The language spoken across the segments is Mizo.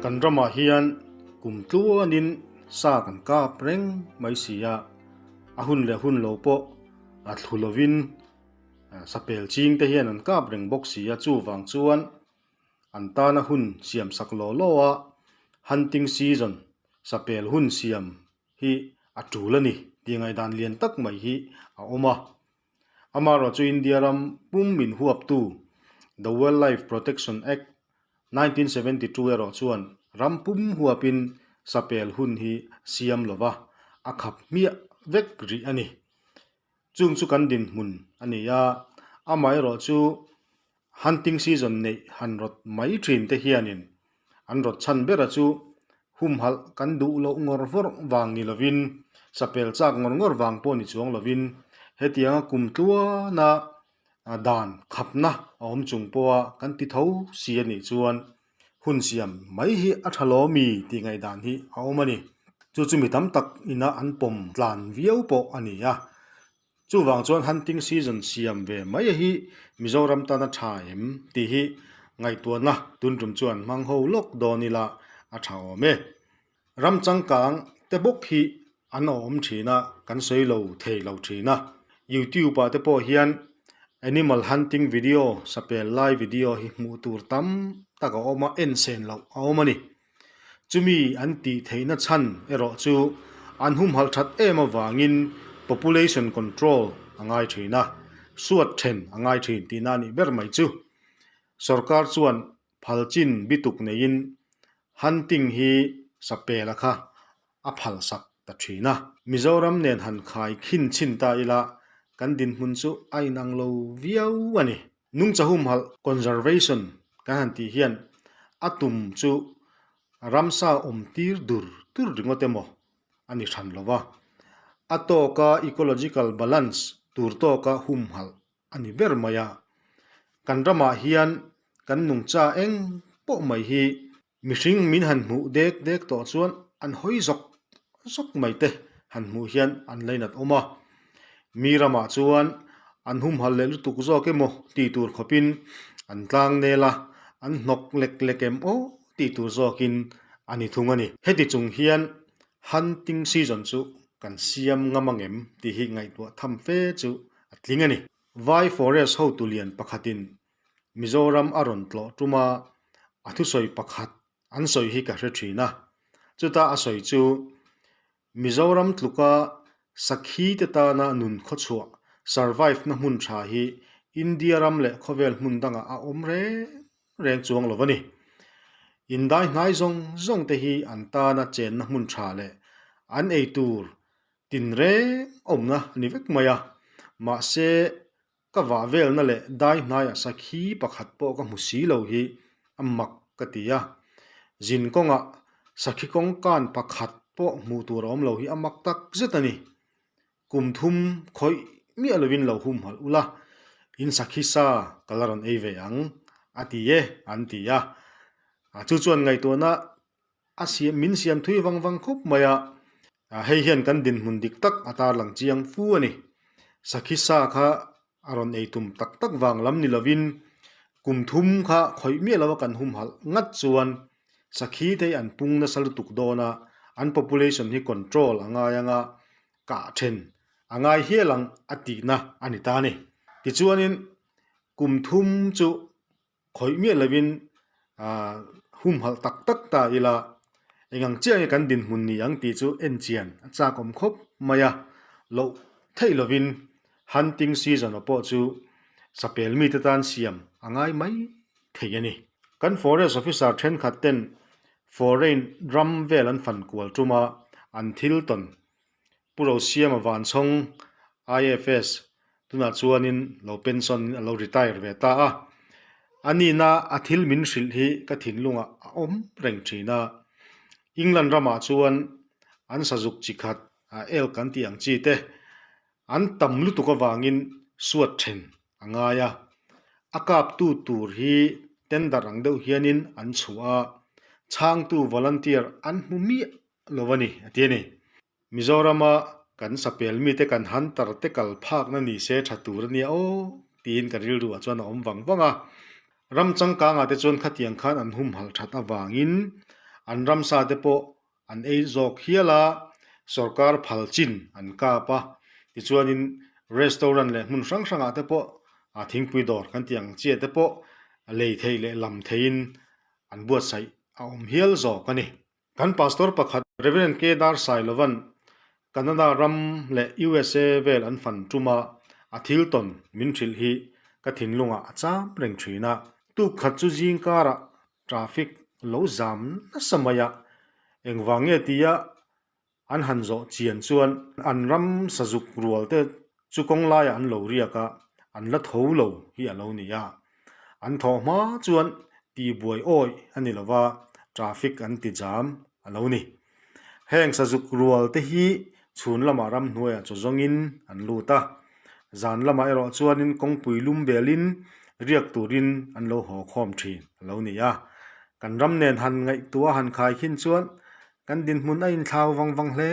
Kan ramah hian kum tluanin sa kan kap reng mai si a, a hun leh hun lo pawh a thlu lovin sapel ching te hian an kap reng bawk si a, chuvang chuan an tana hun siam sak law law a, hunting season sapel hun siam hi a tul a ni tih ngaihdan lian tak mai hi a awm a. Amaherawh chu India ram pum min huaptu The Wildlife Protection Act, 1972 erawh chuan ram pum huapin sapel hun hi siam lova a khap hmiah vek rih a ni. Chung chu kan dinhmun a ni a, amaherawh chu Hunting season neih han rawt mai thin te hianin an rawt chhan bera chu humhalh kan duh loh ngawr vawr vang ni lovin, sapel chak ngawr ngawr vang pawh ni chuang lovin hetianga kum tluana dan khapna a awm chung pawha kan ti tho si a nih chuan hun siam mai hi a tha lo mi tih ngaihdan hi a awm a ni. Chu chu mi tam tak ina an pawm tlan viau pawh a ni a. Chuvang chuan hunting season siam ve mai hi Mizoram tana tha em tih hi ngaihtuahna tun tum chuan hmang ho lawk dawn ila a tha awm e. Ram changkang te bawk hi an awm thin a, kan sawi lo thei lo thin a. YouTube ah te pawh hian animal hunting video, sapel lai video hi hmuh tur tam tak a awm a, en sen loh a awm a ni. Chumi an tih theihna chhan erawh chu an humhalh that em avangin population control a ngai thin a, suat then a ngai thin tihna a nih ber mai chu. Sorkar chuan phal chin bituk neiin hunting hi sapela kha a phalsak ta thin a. Mizoram nen han khai khin chhin ta ila kan dinhmun chu a inang lo viau a ni. Nungcha humhalh, conservation, kan han tih hian a tum chu ramsa awm tir dur dur ringawt emaw a ni hran lo va, a tawka ecological balance tur tawka humhalh a ni ber mai a. Kan ramah hian kan nungcha eng pawh mai hi Mihring min han hmuh dek dek tawh chuan an hawi zawk zawk mai te han hmuh hian an lainat awm a. Mi ramah chuan an humhalh leh lutuk zawk emaw tih tur khawpin an tlang nel a, an hnawk lek lek em aw tih tur zawkin a ni thung a ni. Heti chung hian hunting season chu kan siam ngam angem tih hi ngaihtuah tham fe chu a tling a ni. Vai forest hotu lian pakhatin Mizoram a rawn tlawh tum a, a thusawi pakhat an sawi hi ka hre thin a. Chuta a sawi chu, Mizoram tluka sakhi te tana nun khawchhuah, survive, na hmun tha hi India ram leh khawvel hmun dangah a awm reng reng chuang lo a ni. Indai hnai zawng zawng te hi an tana chenna hmun tha leh an ei tur tinreng awmna a ni vek mai a. Mahse, Ka vah velna leh dai hnaiah sakhi pakhat pawh ka hmu si lo hi a mak ka ti a. Zin kawngah sakhi kawngkan pakhat pawh hmuh tur a awm lo hi a mak tak zet a ni. Kum thum khawih miah lovin lo humhalh ula, in sakhi sa ka la rawn ei ve ang a ti e an ti a. Chu chuan ngaihtuahna A siam min siam thui vang vang khawp mai a, hei hian kan dinhmun dik tak a tarlang chiang fu a ni. Sakhi sa kha a rawn ei tum tak tak vang lam ni lovin kum thum kha khawih miah lova kan humhalh ngat chuan sakhi te hi an pung nasa lutuk dawn a, an population hi control a ngai anga kah then a ngai hial ang a tihna a ni ta a ni. Tichuanin kum thum chu Khawih miah lovin humhalh tak tak ta ila, eng ang chiah nge kan dinhmun ni ang tih chu en chian a chak awm khawp mai a, loh theih lovin hunting season-a pawh chu sapel mite tan siam a ngai mai thei a ni. Kan forest officer thenkhat ten foreign ram vel an fan kual tum a, an thil tawn Pu Rosiama Vanchhawng, IFS, tunah chuanin lo pension in a lo retire ve ta a. A nihna a thil min hrilh hi ka thinlungah a awm reng thin a. England ramah chuan an sazuk chi khat elk an tih ang chi te an tam lutuk avangin suat then a ngai a. A kaptu tur hi tender ang deuh hianin an chhuah a, chhangtu volunteer an hmu miah lo a ni a ti a ni. Mizorama kan sapel mite kan hunter te kal phakna ni se tha tur a nia aw tiin ka rilruah chuan a awm vang vang a. Ram changkangah te chuan khatiang khan an humhalh that avangin An ramsa te pawh an ei zawk hial a, sorkar phal chin an kap a. Tichuanin restaurant leh hmun hrang hrangah te pawh thingpui dawr kan tih ang chiah te pawh lei theih leh lam theihin an buatsaih a awm hial zawk a ni. Kan pastor pakhat Rev. K. Dar Sailovan Canada ram leh USA vel an fan tum a, a thil tawn min hrilh hi ka thinlungah a cham reng thin a. Tuk khat chu zing karah traffic lo zam nasa mai a, engvang nge tia an han zawh chian chuan an ram sazuk rual te chu kawng laiah an lo riak a, an la tho lo hi a lo ni a. An thawh hma chuan tihbuai awih a ni lova, traffic an ti jam a lo ni. Heng sazuk rual te hi chhun lamah ramhnuaiah chaw zawngin an lut a, zan lamah erawh chuanin kawngpui lum belin riak turin an lo haw khawm thin a lo ni a. Kan ram nen han ngaihtuah han khai khin chuan kan dinhmun a inthlau vang vang hle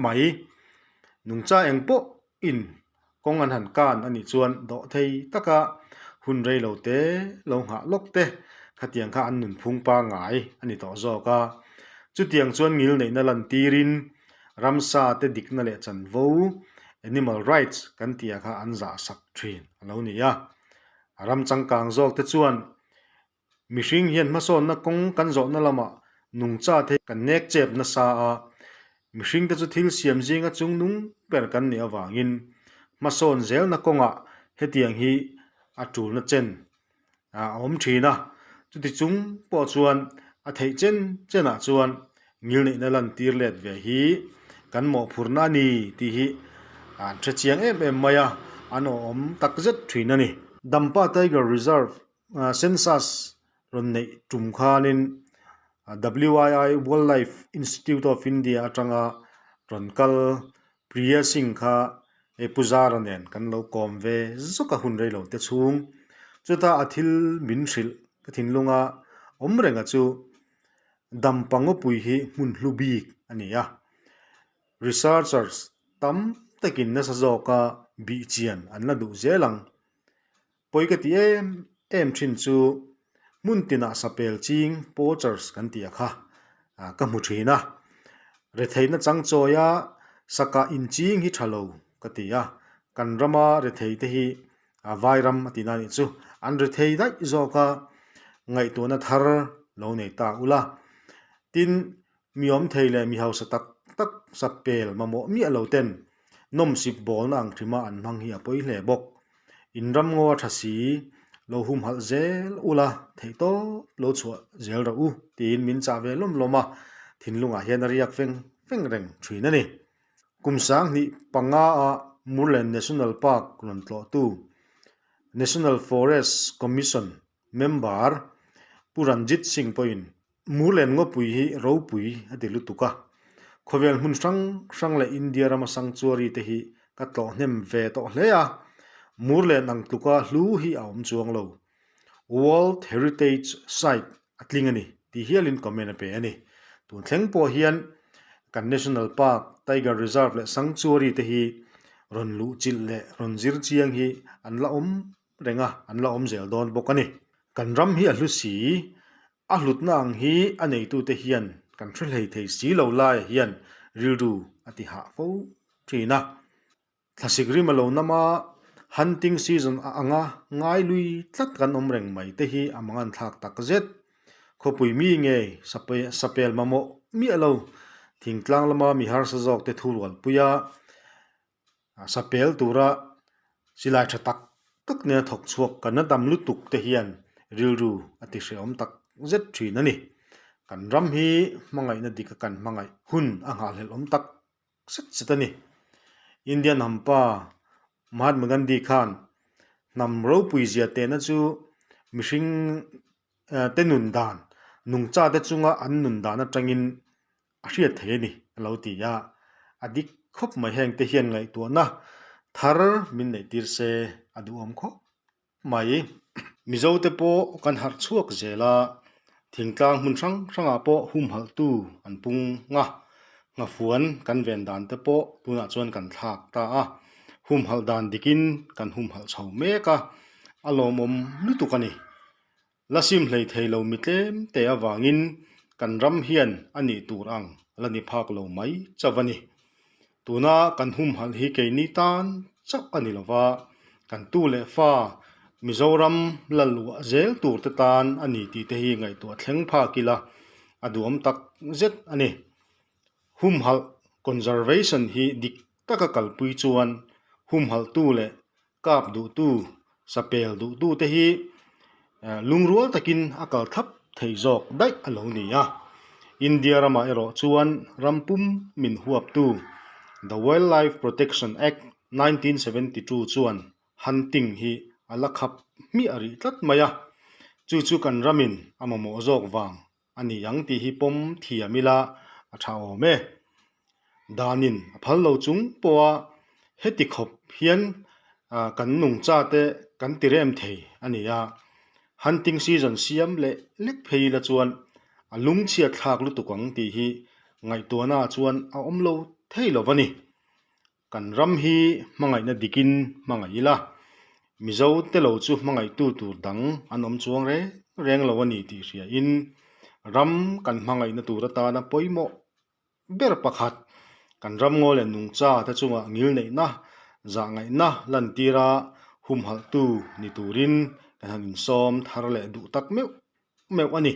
mai. Nungcha eng pawh in kawng an han kan a nih chuan dawh thei taka hun rei lo te lo nghah lawk te khatiang kha an nunphung pangngai a ni tawh zawk a. Chutiang chuan ngil neihna lantirin ramsa te dikna leh chanvo, animal rights, kan tih ah kha an zah sak thin a lo ni a. Ram changkang zawk te chuan Mihring hian hmasawnna kawng kan zawhna lamah nungcha te kan nek chep nasa a, mihring te chu thil siam zinga chung nung ber kan nih avangin hmasawn zelna kawngah hetiang hi a tulna chen a awm thin a, chuti chung pawh chuan a theih chen chenah chuan ngilneihna lantir let ve hi kan mawhphurhna a ni tih hi an hre chiang em em mai a, an awhawm takzet thin a ni. Dampa Tiger Reserve Census rawn neih tum khanin WII Wildlife Institute of India atanga rawn kal Priya Singh kha hei Pu Zara nen kan lo kawm ve zawk a hun rei lo te chhung. Chuta a thil min hrilh ka thinlunga awm renga chu Dampa ngawpui hi hmun hlu bik a ni a. Researchers tam takin nasa zawka bih chian an la duh zel ang. Pawi ka ti em em thin chu hmun tinah sapel ching poachers kan tih a kha ka hmu thin a, retheihna chang chawia sakah inching hi tha lo ka ti a, kan rama rethei te hi vai ram a tihna anih chu an rethei daih zawk a, ngaihtuahna thar lo nei ta ula. Tin, Mi awm thei leh mi hausa tak tak sapel mamawh miah lo ten nawmsip bawlna ang hrima an hmang hi a pawi hle bawk. In ram ngaw a tha si, lo humhalh zel ula theihtawp lo chhuah zel rawh u tiin min chah ve lawm lawm a, thinlungah hian a riak feng feng reng thin a ni. Kum 2005 a Murlen National Park rawn tlawhtu National Forest Commission Member Pu Ranjit Singh pawhin Murlen Ngawpui hi ropui a ti lutuk a, khawvel hmun hrang hrang leh India rama sanctuary te hi ka tlawh hnem ve tawh hle a, Murlen ang tluka hlu hi a awm chuang lo. World Heritage Site a tling a ni tih hialin comment a pe a ni. Tun thleng pawh hian kan National Park, Tiger Reserve leh sanctuary te hi rawn luhchilh leh rawn zir chiang hi an la awm reng a, an la awm zel dawn bawk a ni. Kan ram hi a hlu si, a hlutna ang hi a neitute hian kan hre hlei thei si lo laiah hian rilru a ti hah fo thin a. Thlasik rim a lo nam a, hunting season a anga ngai lui tlat kan awm reng mai te hi a mangan thlak tak zet. Khawpui mi ngei sapel mamawh miah lo, thingtlang lama mi harsa zawk te thurualpuia Sapel tura silai tha tak tak nia thawk chhuak kan a tam lutuk te hian rilru a ti hrehawm tak zet thin a ni. Kan ram hi hmangaihna dika kan hmangaih hun a nghahhlelh awm tak zet zet a ni. Indian hampa Mahatma Gandhi khan hnam ropui zia tehna chu mihring te nun dan nungcha te chunga an nun dan atangin a hriat thei a ni a lo ti a, a dik khawp mai heng te hian ngaihtuahna thar min neih tir se a duhawm khawp mai. Mizo te pawh kan harh chhuak zel a, thingtlang hmun hrang hrangah pawh humhalhtu an pung a, nghafuan kan ven dan te pawh tunah chuan kan thlak ta a, humhalh dan dikin kan humhalh chho mek a, a lawmawm lutuk a ni. La sim hlei thei lo mi tlem te avangin kan ram hian a nih tur ang la ni phak lo mai chauh a ni. Tuna kan humhalh hi keini tan chauh a ni lova, kan tu leh fa Mizoram la luah zel tur te tan a ni tih te hi ngaihtuah thleng phak ila a duhawm tak zet a ni. Humhalh, conservation, hi dik taka kalpui chuan humhalhtu leh kap duhtu, sapel duhtu te hi lungrual takin a kal thlap thei zawk daih a lo ni a. India ramah erawh chuan ram pum min huaptu The Wildlife Protection Act 1972 chuan hunting hi a la khap hmiah rih tlat mai a, chu chu kan ramin a mamawh zawk vang a ni ang tih hi pawm thiam ila a tha awm e. Danin a phal lo chung pawha heti khawp hian kan nungcha te kan ti rem thei a ni a, hunting season siam leh lek phei ila chuan a lungchhiat thlak lutuk ang tih hi ngaihtuahna chuan a awm lo thei lo a ni. Kan ram hi hmangaihna dikin hmangaih ila, Mizo te lo chu hmangaihtu tur dang an awm chuang reng reng lo a ni tih hriain ram kan hmangaihna tur atana pawimawh ber pakhat kan ram ngaw leh nungcha te chungah ngilneihna, zahngaihna lantira humhalhtu ni turin kan han insawm thar leh duh tak meuh meuh a ni.